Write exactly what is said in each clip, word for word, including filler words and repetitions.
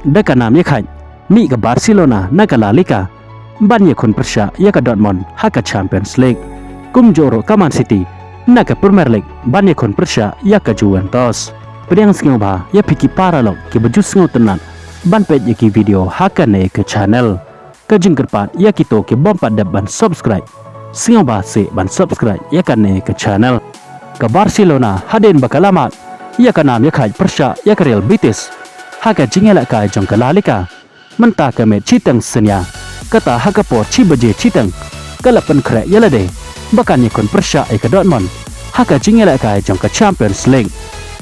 da ka nam ïakhaid mih ka Barcelona na ka La Liga ban ïakhun pyrshah ïa ka Dortmund ha ka Champions League. Kumjuh ruh ka Man City na ka Premier League ban ïakhun pyrshah ïa ka Juventus. Pdiang sngewbha ïa phi ki paralok kiba ju sngewtynnat ban peit ïa ki video ha kane ka channel. Ka jingkyrpad ïa kito ki bym pat dep ban subscribe, sngewbha seh ban subscribe ïa kane ka channel. Ka Barcelona hadien ba ka la mad ïa ka nam ïakhaid pyrshah ïa ka Real Betis ha ka jingïalehkai jong ka La Liga, mynta ka miet shiteng synñia, kata ha ka por shi baje shiteng, ka la pynkhreh ïa lade ba kan ïakhun pyrshah ïa ka Dortmund ha ka jingïalehkai jong ka Champions League.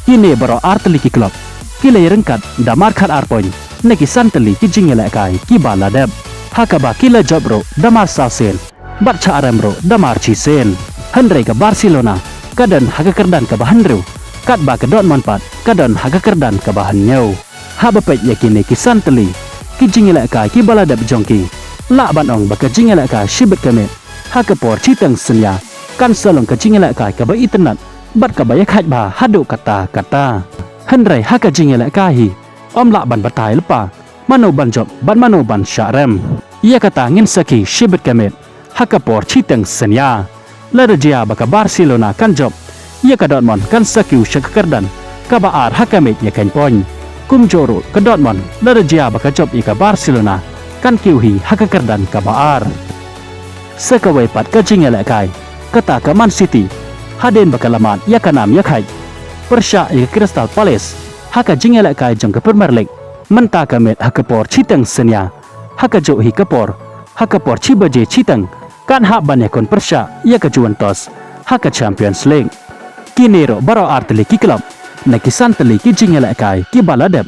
Kine baroh ar tylli ki club ki la ïaryngkat da mar khatar point na ki san tylli ki jingïalehkai kiba la dep, ha kaba ki la jop ruh da mar saw sien bad shah rem ruh da mar shi sien. Hynrei ka Barcelona ka don ha ka kyrdan kaba hynriew, katba ka Dortmund pat ka don ha ka kyrdan kaba hynñiew. Haba peit ïa kine ki san tylli ki jingïalehkai kiba la dep jong ki, lah ban ong ba ka jingïalehkai shibit ka miet ha ka por shiteng synñia kan sa long ka jingïalehkai kaba itynnad bad kaba ïakhaid bha haduh katta katta. Hynrei ha ka jingïalehkai hi, ym lah ban batai lypa mano ban jop bad mano ban shah rem. Ïa kata ngin sakhi shibit ka miet ha ka por shiteng synñia. Lada jia ba ka Barcelona kan jop, ïa ka Dortmund kan sa kiew sha ka kyrdan kaba ar ha ka miet ïakhaid point. Kumjuh ruh ka Dortmund, lada jia ba ka jop ïa ka Barcelona, kan kiew hi ha ka kyrdan kaba ar. Sa kawei pat ka jingïalehkai, kata ka Man City, hadien ba ka la mad ïa ka nam ïakhaid pyrshah ïa ka Crystal Palace ha ka jingïalehkai jong ka Premier League, mynta ka miet ha ka por shiteng synñia, ha kajuh hi ka por, ha ka por shi baje shiteng, kan hap ban ïakhun pyrshah ïa ka Juventus ha ka Champions League. Kine ruh baroh ar tylli ki club na ki san tylli ki jingïalehkai kiba la dep,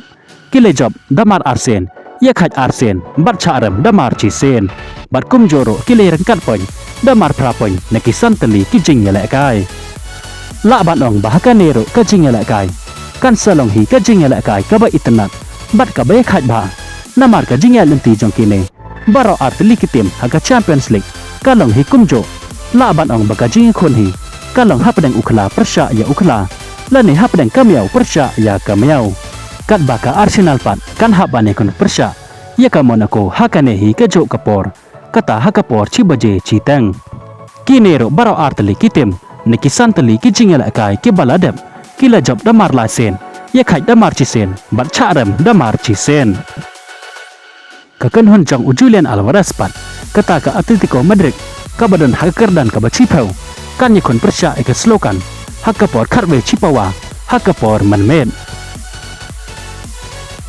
ki la jop da mar ar sien, ïakhaid ar sien bad shah rem da mar shi sien. Bad kumjuh ruh ki la ïaryngkat point da mar phra point na ki san tylli ki jingïalehkai. Lah ban ong ba ha kane ruh ka jingïalehkai kan sa long hi ka jingïalehkai kaba itynnad bad kaba ïakhaid bha, namar ka jingïaid lynti jong kine baroh ar tylli ki tim ha ka Champions League ka long hi kumjuh. Lah ban ong ba ka jingïakhun hi ka long hapdeng u khla pyrshah ïa u khla, lane hapdeng ka miaw pyrshah ïa ka miaw. Katba ka Arsenal pat kan hap ban ïakhun pyrshah ïa ka Monaco ha kane hi kajuh ka por, kata ha ka por shi baje shiteng. Kine ruh baroh ar tylli ki tim na ki san tylli ki jingïalehkai kiba la dep, ki la jop da mar lai sien, ïakhaid da mar shi sien bad shah rem da mar shi sien. Ka kynhun jong u Julian Alvarez pat, kata ka Atletico Madrid, kaba don ha ka kyrdan kaba shiphew, kan ïakhun pyrshah ïa ka Slovan ha ka por khatwei shipawa ha ka por mynmiet.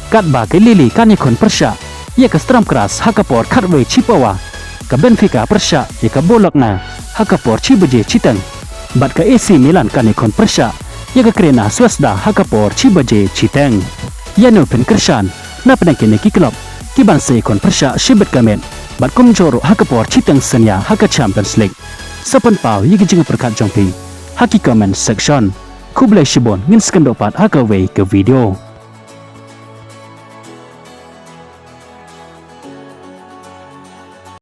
Katba ka Lille kan ïakhun pyrshah ïa ka Sturm Graz ha ka por khatwei shipawa, ka Benfica pyrshah ïa ka Bologna ha ka por shi baje shiteng, bad ka A C Milan kan ïakhun pyrshah ïa ka Crvena Zvezda ha ka por shi baje shiteng. Ïa no phin kyrshan napdeng kine ki club kiban sa ïakhun pyrshah shibit ka miet, bad kumjuh ruh ha ka por shiteng synñia ha ka Champions League? Sa pynpaw ïa ki jingpyrkhat jong phi ha ki comment section. Khublei shibun, ngin sa ïakynduh pat ha kawei ka video.